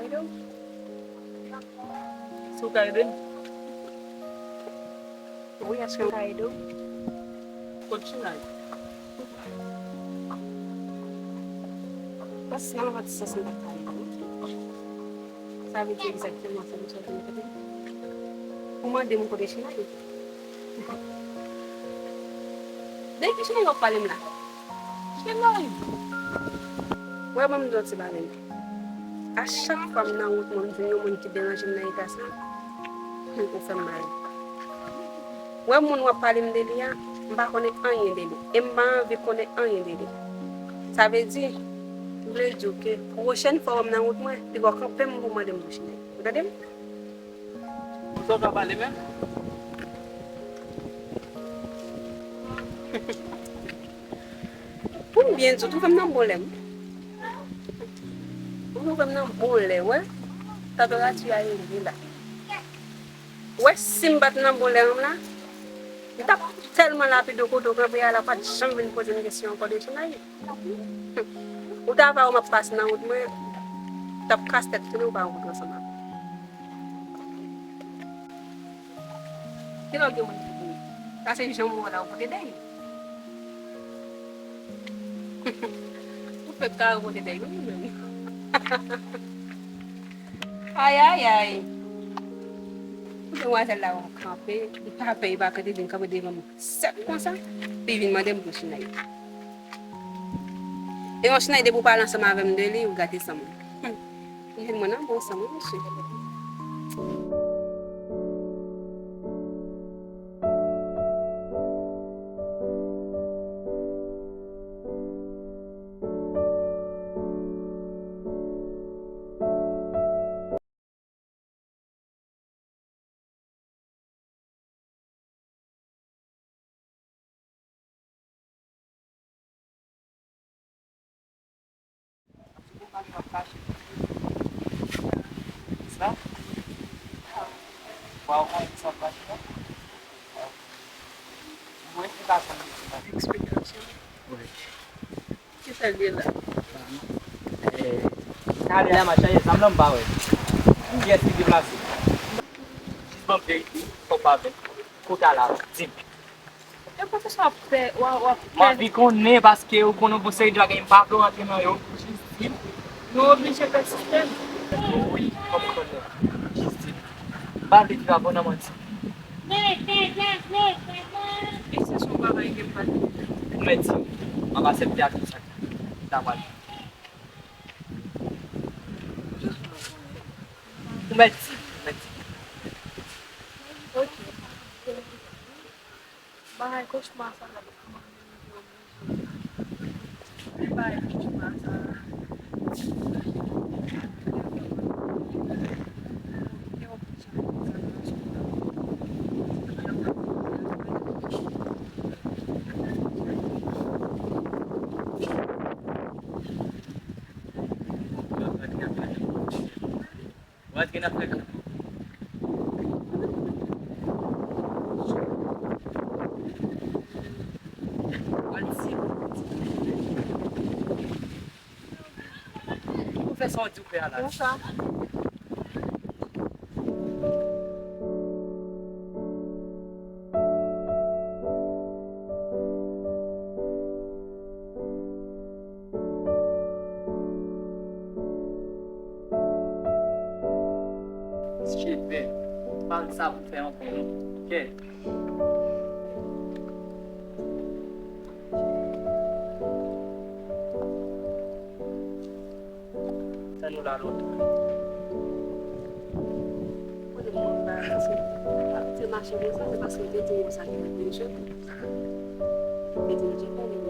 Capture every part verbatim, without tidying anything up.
Ede w? Si w ka ede m? Wi, èske m ka ede w? Kot China ye? Pas nan yon ti sans mwen pa ka ede w. Sa vle di egzakteman sa m sot mande w. Ou mande m kote China ye. De ki China w ap pale m la? China ye. Wè, ban m di w ti bagay. A chak fwa m nan wout mwen, m jwenn yon moun ki deranje m nan eta sa, hmm, ou fè m mal. Wè moun w ap pale m de li a, m pa konnen anyen de li. E m pa anvi konnen anyen de li. Sa vle di, m vle di w ke pwochèn fwa w wè m nan wout mwen, piga w kanpe m pou w mande m pou China. Ou tande m? Ou sa w ka pale menm? Pou m byen di w, twouve m nan bon lè m. Ou twouve m nan bon lè, wè. Tanperati a elve la. Wè, si m pa t nan bon lè m la, m t ap tèlman lapide w kote w kanpe a la, w pa t janm vin poze m kesyon ankò de China ye. Ou ta va wè m ap pase nan wout mwen, w t ap kase tèt fini, ou pa rankontre ansanm avè m. Kilè w gen moun ki di sa se jan mwen la ou pote dèy? Ou fèk ka rankontre dèy wi ou menm. Ayayay. Pou demwazèl la wè m kanpe, li pa pè, li pa kanpe, li vin kanpe devan m sèk konsa, li vin mande m pou China ye. E yon China depi w pale ansanm avè m de li, ou gate san mwen. Hmm. Li vin mwen nan bon san mwen, mesye. Eksplikasyon. Wi. Kisa l ye la? Eh, sa ale la, m ap chache zam nan, m pa wè. Kiyès ki deplase? Jis ban m verite, fò w pa vle. Kote w al la, di m. E poukisa w ap pè, w ap, w ap pè? M anvi konnen paske ou konnen yon seri de bagay m pa vle w rantre nan yo. Jis di m. Nou oblije pèsiste. Wi, fò m konnen. Jis di m. M pa vle viv avè w nan manti. Isi se yon bagay ke m pa t. Ou mèt di m, m ap aksepte ak tout sa ki ta pral. Ou mèt di m, ou mèt di m. Ok. Bagay kochma sa la. Ou fè sa w di w fè a la. Konsa. Shit, man. Pa sa pou fè ankò, non. Kè. Sa nou la lontan. Kote moun la, paske te mache konsa, se paske te di nou sa ki te jwenn. Te di nou te konnen.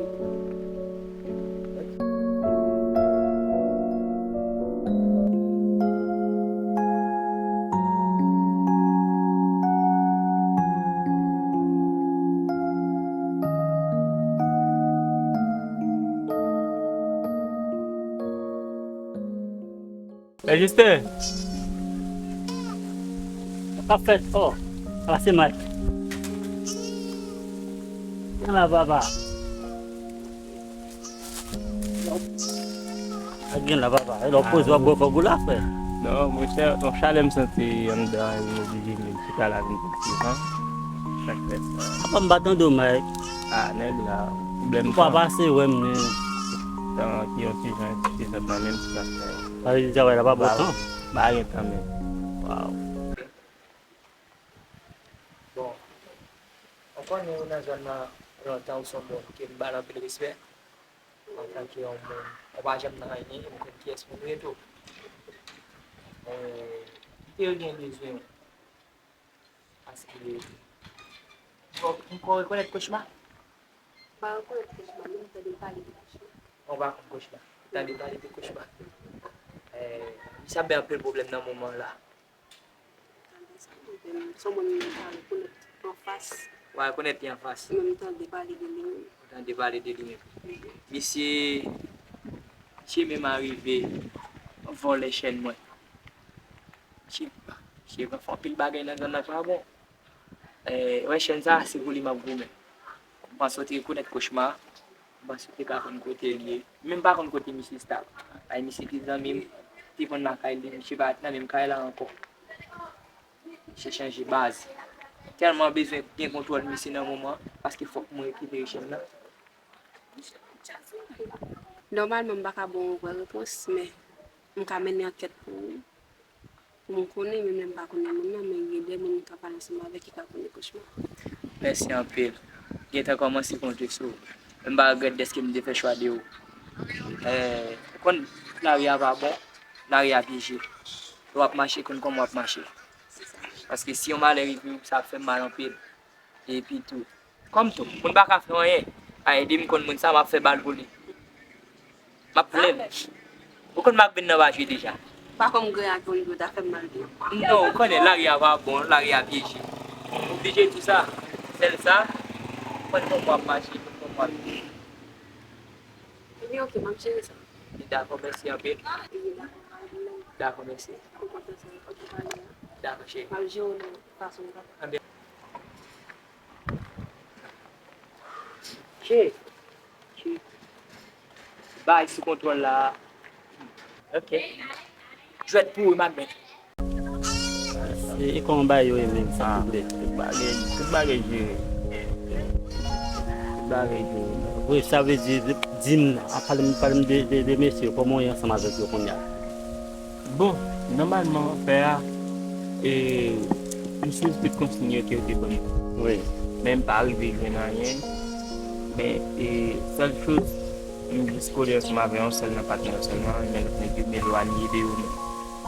Mè Jisten! Sa k ap fèt? Oh, ala se Mat. Vin la, papa. Ak vin la, papa. E lè w poze w ap bwè kòb ou la, frè. Non, monchè, yon chalè m santi anndan an, m oblije vin chita la vin pran ti van. Sa k fè sa. Apa m pa tande w, Mike? Ah, nèg la, pwoblèm tan. Ou pa pase wè m, men. Tan ki yon ti jan enpòtan nan menm, se sa k fè. Sa vle di travay la pa bon tan? Pa gen tan menm. Waw. Bon, ou konnen ou nan zòn nan lontan, ou se yon moun ke m ba l anpil respè. Antanke yon moun, ou pa janm nan anyen, ou konn kiyès moun ou ye tou. Eh, m te gen bezwen w. Paske, bon, ou ko rekonèt Kochma? M pa rekonèt Kochma, men m tande pale de Kochma. Ou pa konn Kochma? Ou tande pale de Kochma? Eh, misye ap bay anpil pwoblèm nan moman la. Tande sa, men se yon moun mwen pa rekonèt anfas. Ou pa rekonèt li anfas? Men m tande pale de li menm. Ou tande pale de li menm? Misye, misye menm arive vòlè chèn mwen. Misye, misye fè anpil bagay nan zòn nan ki pa bon. Eh, wè chèn sa, se pou li m ap goumen. M panse w te rekonèt Kochma. M panse w te ka konn kote l ye. Men m pa konn kote misye stab. Ay, misye te zanmi m, te konn lakay li, misye pa nan menm kay la ankò. Misye chanje baz. Tèlman bezwen gen kontwòl misye nan moman, paske fòk mwen rekipere chèn nan. Nòmalman, m pa ka ba w yon vrè repons, men m ka mennen ankèt pou ou. Pou m konnen, men menm pa konnen moun nan, men gen de moun m ka pale ansanm avèk ki ka konnen Kochma. Mèsi anpil. Gentan kòmanse konte sou ou. Men m pa regrèt dèske m te fè chwa de ou. Eh, ou konn lari a pa bon, lari a pyeje. Lè w ap mache, konn kòman w ap mache. Paske si yon malè rive w, sa ap fè m mal anpil. Epi tou, kòm tou, moun pa ka fè anyen, a ede m konn moun sa, m ap fè bal pou li. M ap plenn. Ou konn Marc Ben nan pa jwe deja? Pa kòm gran ak yon idiot, afè m mal tou. Non, ou konnen lari a pa bon, lari a pyeje. Oblije di sa. Sèl sa, ou konn kòman w ap mache, ou konn kòman w ap viv. Ebyen, oke, m ap jere sa. Dakò, mèsi anpil. Dakò, mèsi. Dakò, cheri. M ap jere w nan fason m kapab. Anben. Che. Che. Bay sou kontwòl la. Ok. Jwèt pou ou, Mac Ben. E, e kòman bagay yo ye menm, silvouplè? Tout bagay, tout bagay jere. Tout bagay jere. Wi, sa vle di, di m, a, pale m, pale m de, de, de mesye yo, kòman w ye ansanm avèk yo kounye a? Bon, nòmalman, pè a, e, m swiv tout konsiy yo ke yo te ban m. Wi. Men m pa rive jwenn anyen. Men, e, sèl choz, m jis kole ansanm avè yon sèl nan patnè yo sèlman, men lòt nèg yo m elwanye de yo menm.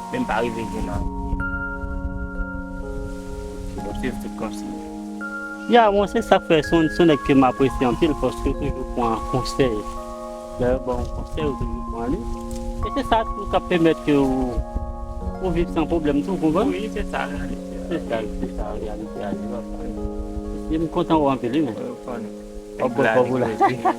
Men m pa rive jwenn anyen. M swiv tout konsiy. Ya, bon, se sa k fè se yon, se yon nèg ke m apresye anpil paske w toujou pran konsèy. Lè yo ba w yon konsèy, ou toujou pran li. E se sa tou k ap pèmèt ke w, ou viv san pwoblèm tou, ou konprann? Wi, se sa reyalite a. Se sa, se sa reyalite a, wi, papa. E m kontan wè w anpil, wi, men. Wi, w konnen. Nèg la, nèg la.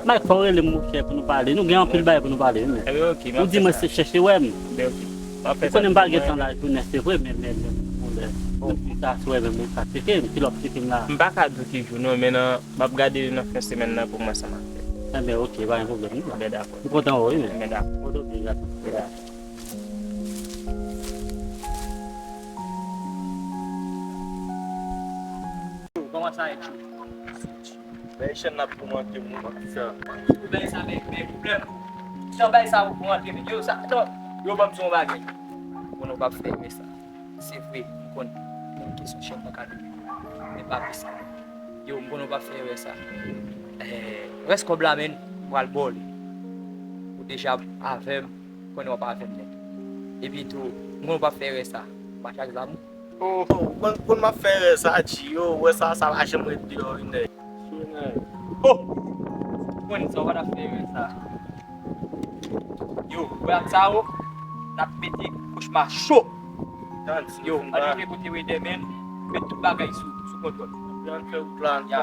Mike, fò w rele m, monchè, pou nou pale. Nou gen anpil bagay pou nou pale, wi, men. Ebyen, ok, m ap fè sa. Ou di mwen se chèche wè m. Ebyen, ok. M ap fè sa. Ou konnen m pa gen tan lajounen, se vre, men, men, men, bon, lè, bon, pou sa, se wè, men, men, sa, tcheke m, kilòt tcheke m la. M pa ka di w ki jou, non, men nan, m ap gade nan fen semèn nan pou m wè sa m ap fè. Ebyen, ok, pa gen pwoblèm, non. Ebyen, dakò. M kontan wè w, wi, men. Ebyen, dakò. Bon, ok, dakò. Kòman sa ye, Tchou? Bay chèn n ap toumante moun, sa. Ou bay sa, bay, bay pwoblèm. Jan bay sa ou antre, men yo, sa, non, yo ban m di yon bagay. Bon, nou p ap fè erè sa. Se vre, m konn, m konn kesyon chèn nan ka dominan. Men pa pou sa. Yo, m konn ou p ap fè erè sa. Eh, rès kòb la, men, m pral ba w li. Ou deja avè m, konnen w ap avè m nèt. Epi tou, m konn ou p ap fè erè sa. Ou mache ak zam ou? Oh, oh, konn, konn m ap fè erè sa, G, yo, wè sa, sa pa janm ret deyò, wi, nèg. Oh! Konn sa, w pa t ap fè erè sa. Yo, wè ak sa, yo, n ap mete Kochma cho. Yo, ann rive kote Weder, men, met tout bagay sou, sou kontwòl. Plan fè wout la, ann fè.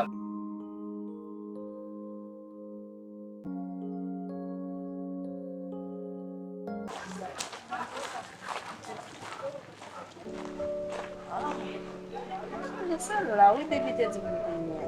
Se la, wi, depi te di m kounye a.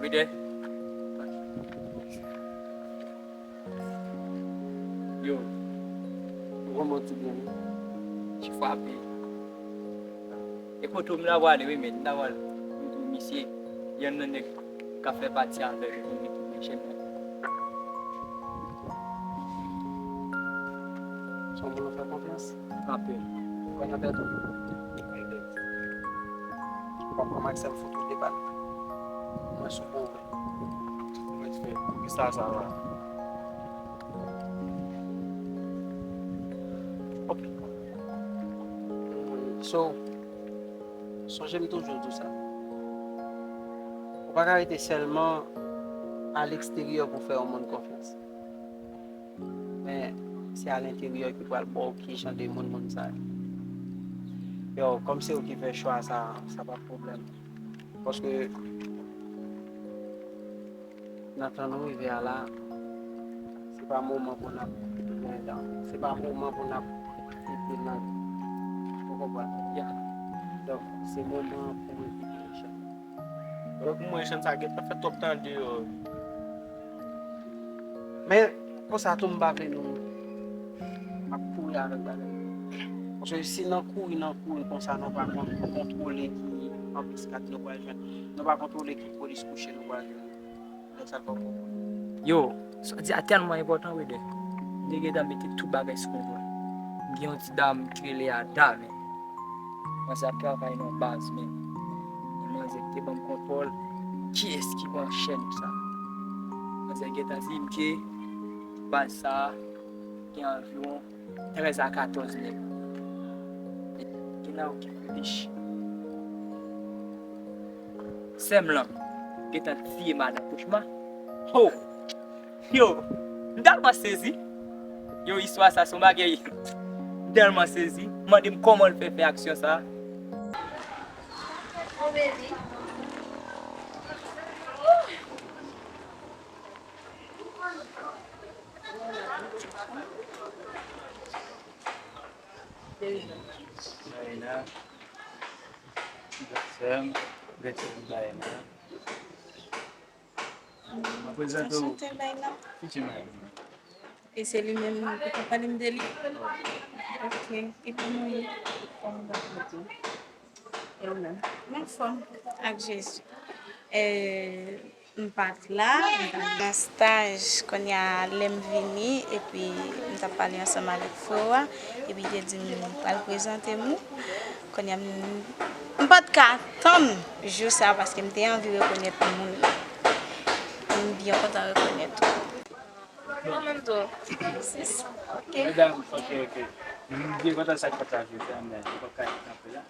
Ride. Yo. Ou konn mwen tou byen, wi. Ti frape. E kote w m ta pwale, wi, men m ta pwale. M di w, misye, yonn nan nèg k ap fè pati avèk nou, ki gen chèn nan. Se yon moun ou fè konfyans? Anpil. Ou kwè nan tèt ou? Ou pa pran Maxime fout ou debat. Mwen sou pou ou. Mwen fè. Poukisa sa la? Ok. So, sonje m toujou di w sa. Ou pa ka rete sèlman a leksteryè pou fè yon moun konfyans. Men, se a lenteryè ki pral ba w ki jan de moun moun sa ye. Yo, kòm se ou ki fè chwa sa, sa pa pwoblèm. Paske, nan tan nou rive a la, se pa moman pou n ap, se pa moman pou n ap ete nan, ou konprann? Ya. Donk, se moman pou nou evite echanj. Donk, mwen, echanj sa gentan fè twòp tan deyò. Men, konsa tou, m pa vle nou ap kouri avèk bagay. Paske si nan kouri, nan kouri konsa, nou pa kon-, kontwole ki anbiskat nou pral jwenn. Nou pa kontwole ki polis kouche nou pral jwenn. Donk, sa l pa konprann. Yo, sa w di a tèlman enpòtan, Weder. M te gentan mete tout bagay sou kontwòl. M gen yon ti dam ki rele Ada, men. Manzè ap travay nan baz, men. E manzè ki te ban m kontwòl kiyès ki pran chèn sa. Manzè gentan di m ke baz sa a gen anviwon trèz a katòz nèg. Gen nan yo ki fè pich. Sè m lan gentan tiye madan kochma. Ho! Yo! M tèlman sezi. Yo, istwa sa se yon bagay. M tèlman sezi. M mande m kòman l fè fè aksyon sa. Oh, baby. Laina. Sè m, rete Laina. Mwen prezante w. Anchante, Laina. Fiti mari m. E se li menm ou te pale m de li? Ok. E kòman w ye? Kòman w ye? E ou menm? M anfòm ak Jezi. E, m pa t la, m pa t nan staj, kounye a lè m vini, epi m t ap pale ansanm avèk frè w a, epi li te di m pral prezante m ou. Kounye a m, m pa t ka tann jou sa a paske m te anvi rekonèt moun nan. M byen kontan rekonèt ou. Mwen menm tou. Sis. Ok. Medam, ok, ok. M byen kontan sa k fèt la jodi a, men nou p ap ka kanpe la.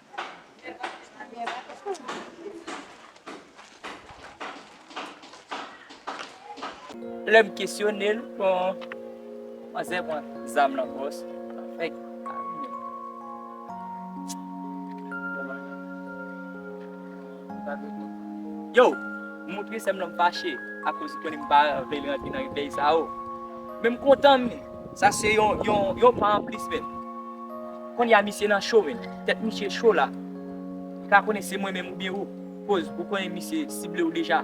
Lè m kesyone l, bon, manzè pran zam nan pòch, fèk. Yo, montre sè m lan m fache akoz li konnen m pa vle l rantre nan peyi sa yo. Men m kontan, men sa se yon, yon, yon pa anplis, men. Kounye a misye nan cho, men. Tèt misye cho la. Li ka konnen se mwen menm oubyen ou. Koz ou konnen misye sible w deja.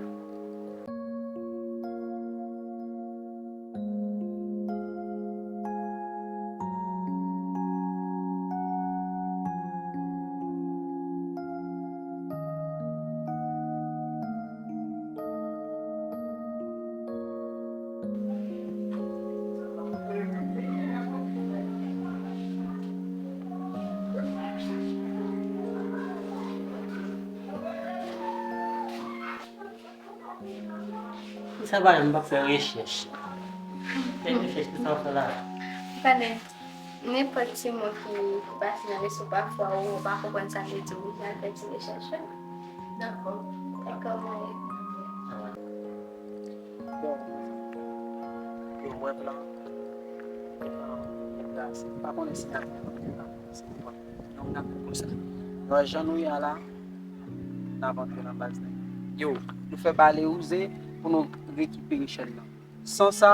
Sa pa m p ap fè rechèch. Fè rechèch tout sa w fè la. Konnen, nenpòt ti mo ki, ki pase nan leson pafwa ou pa konprann sa l vle di, ou al fè ti rechèch yo. Dakò. Dakò, mwen. Bon, Yo, wè plan. Plan, li trase. M pa konnen si n ap fè l, se nèpòt. Donk, n ap fè konsa. Yo, jan nou ye a la, n ap antre nan baz la. Yo, nou fè bale wouze pou nou rekipere chèn nan. San sa,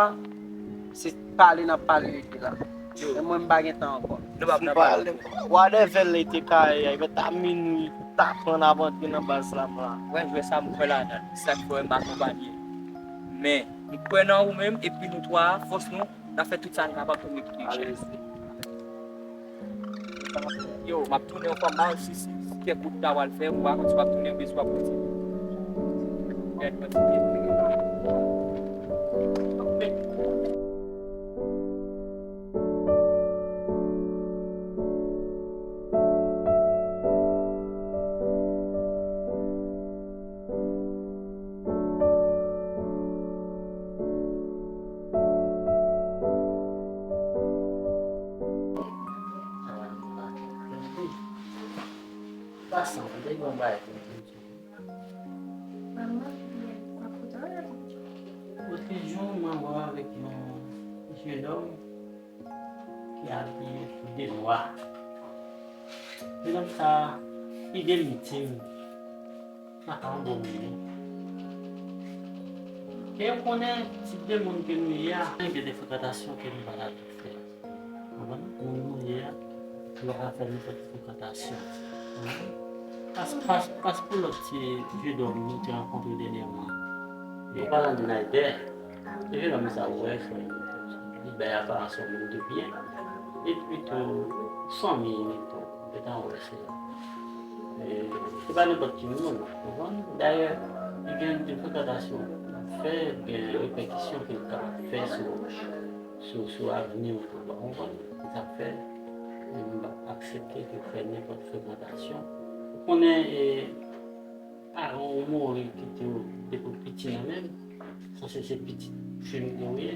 se pale n ap pale rete la. Yo. Men mwen, m pa gen tan ankò. Nou p ap nan pale. Whatever lè te ka ye, e ta minwi, ta pran n ap antre nan baz la, m la. Wè, jwè sa m kwè ladan l. Se sa k fè w wè m akonpanye. Men, m kwè nan ou menm, epi nou twa, fòs nou, n ap fè tout sa n kapab pou nou rekipere chèn. Yo, m ap tounen yon fwa, m pa konn si, si, si kèk wout ta pral fè, m pa konn si w ap tounen oubyen si w ap kontinye. Gad kantite. Pasan, m te gen yon bagay pou m di w. Manman, m ap koute w. Lòt jou, mwen wè w avèk yon jenòm ki abiye tou de nwa. Jenòm sa, ide m di m, pa ka yon bon moun non. E ou konnen tip de moun ke nou ye a, gen de frekantasyon ke nou pa ka fè. Konprann? Moun nou ye a, nou pa ka fè nenpòt frekantasyon. Konprann? Pas, pas, pas pou lòt ti jenòm nou te rankontre dènyèman. Yo pale de Nader. Jenòm sa ou wè, li bay aparans yon moun de byen. Epi tou, fanmi li tou, gentan wè se, e, se pa nenpòt ki moun, ou konprann? Dayè, li gen de frekantasyon fè, gen repèkisyon ke l ka fè sou, sou, sou avni w tou, ou konprann? Se sa k fè, m p ap aksepte ke w fè nenpòt frekantasyon. Ou konnen, e, paran w mouri kite w depi w piti nan men m, sanse se pitit fi m ke w ye,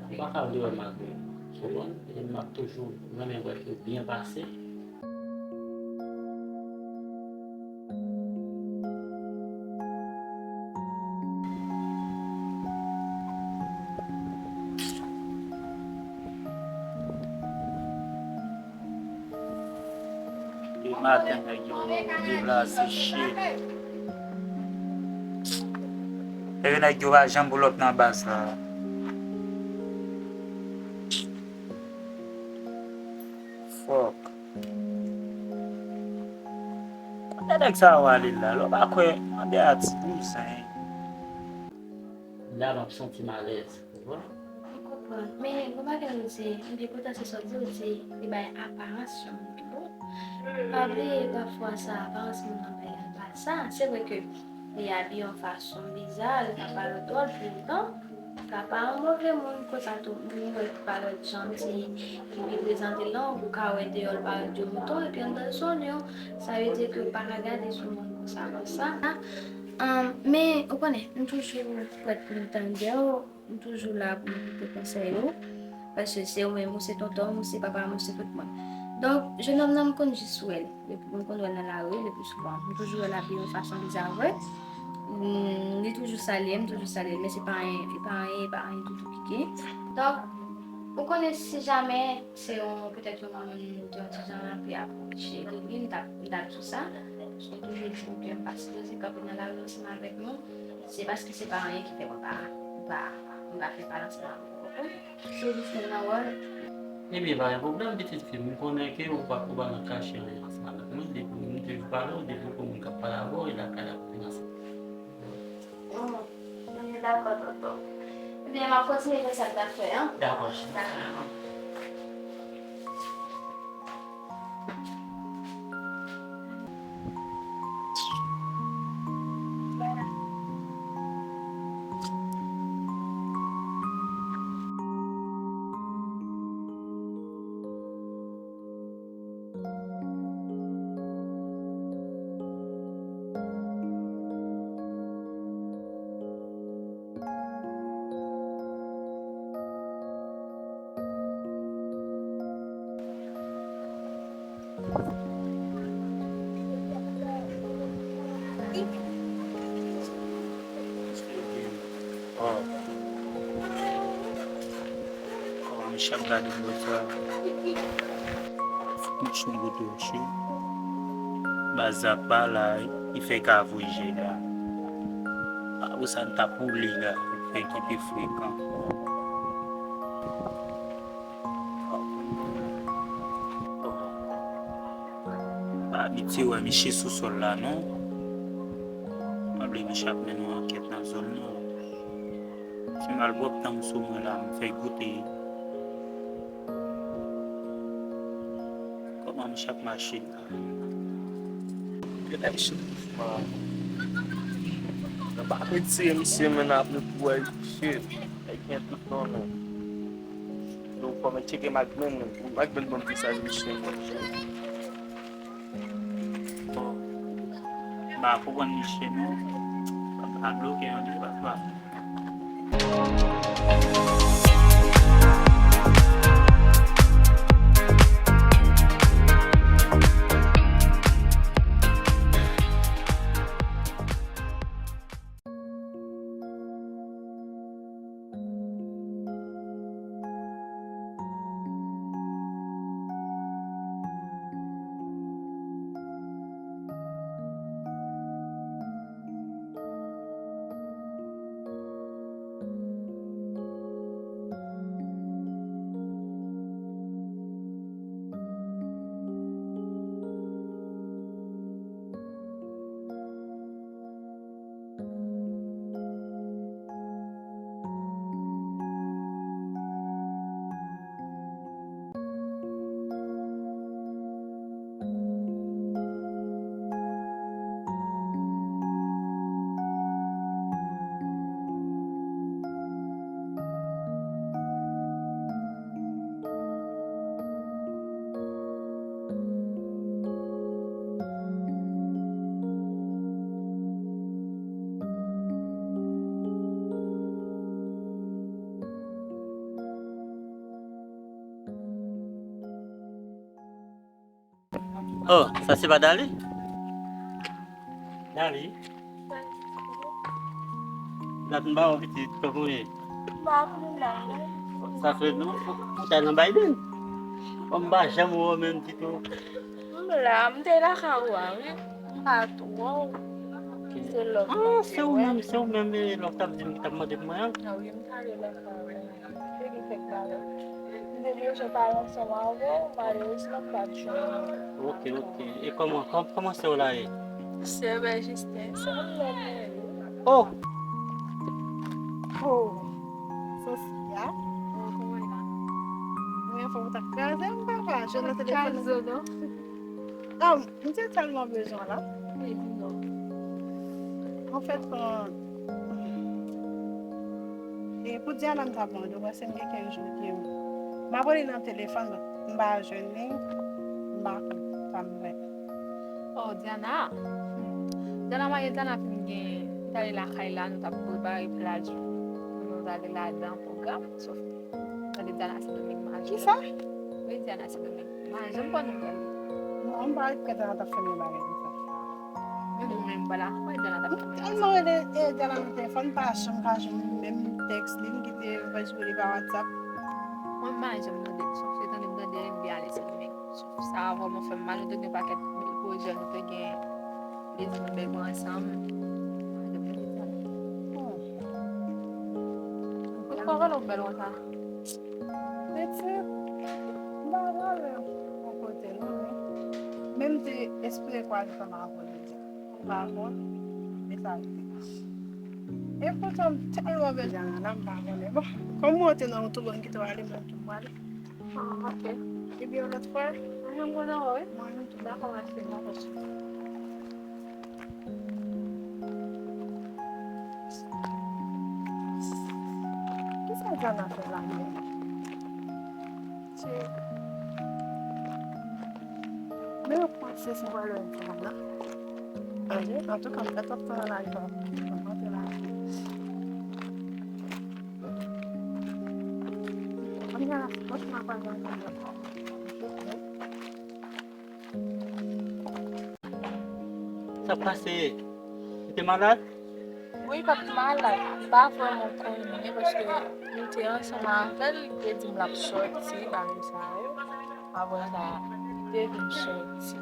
ou pa ka vle wè m ak ou, ou konprann? E m ap toujou renmen wè ke w byen pase. Depi maten, nèg yo deplase, shit. Epi nèg yo pa janm pull up nan baz la. Fuck. Kote nèg sa yo ale la? Lè w pa kwè, mande a ti bouzen. La, m ap santi m alèz. Ou konprann? M konprann. Men, gon bagay ou di, m byen kontan se sa w di, ou di, li bay aparans yon moun ki bon. Pa bliye, pafwa sa, aparans moun nan bay la pa sa. Se vre ke li abiye yon fason biza, li ka parèt dwòl, poutan, li ka pa yon move moun konsa tou. Moun wè ki parèt janti, ki byen prezante l lan, ou ka wè deyò l parèt yon mouton, epi anndan l se yon lyon. Sa vle di ke ou pa ka gade sou moun konsa, konsa. Ahn, men, ou konnen, m toujou prèt pou m tande w. M toujou la pou m koute konsèy ou. Paske se ou menm, ou se tonton m, ou se papa m, ou se tout mwen. Donk, jenòm nan, m konn jis wè l. Depi m konn wè l nan lari, le pli souvan. M toujou wè l abiye yon fason biza vre. Mm, li toujou salye m, toujou salye l, men se pa anyen, e pa anyen, e pa anyen ditou ki gen. Donk, ou konnen si jamè se yon, petèt yon moun te yon ti jan ape apwoche de li, m t ap, m t ap di w sa. Paske m toujou di w ke m pa sipoze kanpe nan lari ansanm avèk nou. Se paske se pa anyen ki fè mwen pa, m pa, m pa fè pale ansanm avè w, oke? Se jis moun nan wè l. Ebyen, pa gen pwoblèm, pitit fi m. M konnen ke ou pa, ou pa nan kache anyen ansanm avèk mwen. Depi m toujou pale w, depi w gon moun k ap pale avè w, e lakay la pou vin ansanm. Bon, m dakò, tonton. Ebyen, m ap kontinye fè sa m t ap fè an. Dakò, cheri. Dakò. Chak gade m wè sa. Mouch yon bout wòch wi. Baz la pa la, li fè ka voye jèg la. Apre sa, n t ap woule la, fè ki pi frekan. Pa abitye wè miche sou sòl la, non. Mwen vle miche ap mennen yon ankèt nan zòn nan. Si m al bwè tan m sou mwen la, m fè goute. Kòman miche ap mache la? Yo ta miche. Yo pa retire misye men apre pou wè shit. Ay gen tout non non. Yo kòman tcheke Magmen, Magmen ban m mesaj misye. Bon, m pa konprann misye non. M pa bloke yon de pa twa. Oh, sa se pa Dali? Dali? Dat m pa wè w pitit, kòman w ye? M pa konn la, non. Sa fè non, ou ta nan Biden? Bon, m pa janm wè w menm ditou. M la, m te lakay ou a, wi. M pa twò. Se lòt. Ah, se ou menm, se ou menm, e, lòt t ap di m ki t ap mande pou mwen an? Ah wi, m t ale lakay ou. Se li fèk pale. M te bezwen pale ansanm avè w, malerezman m pa t jwenn ou. Ok, ok. E kòman, kòm-, kòman sè w la ye? Sè Bèl Jisten, se yon nonm mwen ye. Oh! Oh! Sophia? Oh, kòman w ye? Mwen, fò w t ap kraze m, papa. Jwenn nan telefòn. Kraze w, non? Ah, m te tèlman bezwen w la. Wi, di non. Anfèt, euh, e pou Diana m t ap mande w, paske m gen kèk jou ke m ap rele nan telefòn, m pa jwenn li, m pa konn sa m fè. Oh, Diana. Diana, m gen Diana fin gen, li t ale lakay la, nou t ap prepare pla di nou, nou t ale ladan pwogram, sòf Tande Diana Sendomeng, m a jwenn. Kisa? Wi, Diana Sendomeng. M a janm konn nouvèl li. Non, m pa ret kwè Diana t ap fè menm bagay konsa. Men mwen menm, m pa la kwè Diana t ap fè menm bagay. M tèlman rele, e, Diana nan telefòn, m pa janm ka jwenn li, menm tèks li, m kite vwayis li pa WhatsApp. Mwen, m pa janm tande l, sòf se tande m tande N B A ale Sendomeng. Sòf sa vrèman fè m mal, nou te gen pakèt pwojè, nou te gen plezi nou bègwe ansanm. M pa janm tande Diana. Hmm. Poukisa w rele w bèl konsa? Pitit, m pa prale yon kote non, men, men m te espere kwaze fanm avè w jodi a. M pa konn, men sa rete. E poutan m tèlman bezwen Diana, m pa konnen. Bon, kòm mwen te nan yon tou bon kite w ale, mwen tou m prale. Ah, ok. Ebyen, yon lòt fwa. Mwen menm kontan wè w, wi. Mwen menm tou. Dakò, mèsi, dakò. Kisa Diana fè la menm? Che. Men yo panse se vòlè Diana. Anyen, antouka, m pa t ap fè analiz an, an monte la. Anyen, mwen pa nan. Sa k pase? Ou te malad? Wi, pa t malad, li pa vrèman konnen, paske nou te ansanm avè l, li te di m l ap sòti, bagay sa yo. Apre sa, li te vin sòti.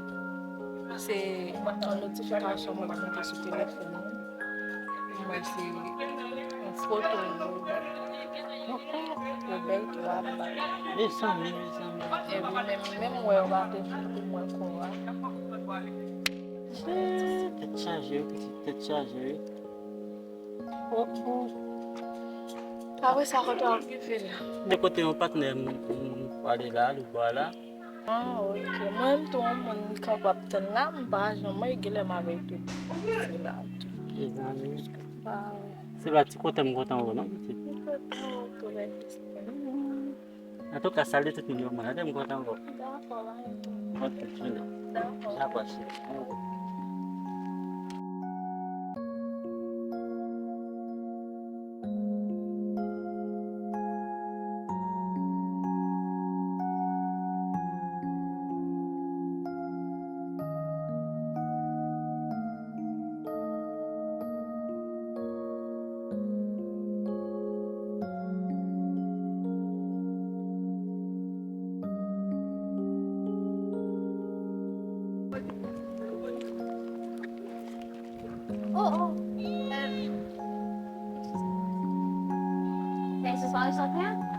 Se yon notifikasyon mwen mete sou telefòn mwen. Mwen se yon foto Robert. Yon Robert tou ap bay. Mezanmi, mezanmi. Epi menm, menm wè yo pa te vin pou mwen kò a. Tèt chaje wi, pitit, tèt chaje wi. Oh, oh. Apre sa, kote w ap rive la? De kote yon patnè m, m, m pwale la, Lubwa la. Ah, ok. Mwen menm tou, yon moun ki ap tann la, m pa janm, mwen genlè m avèk tout. Se la tou. Mezanmi. Ah. Se pa ti kote m kontan wè w non, pitit. Ti kote w tou, lè. Antouka, salye tout moun yo, mwen. Gade m kontan wè w. Dakò, pa gen pwoblèm. Ok, jodi. Dakò. Dakò, cheri. Oh, oh. Hey, ce soir, le chante?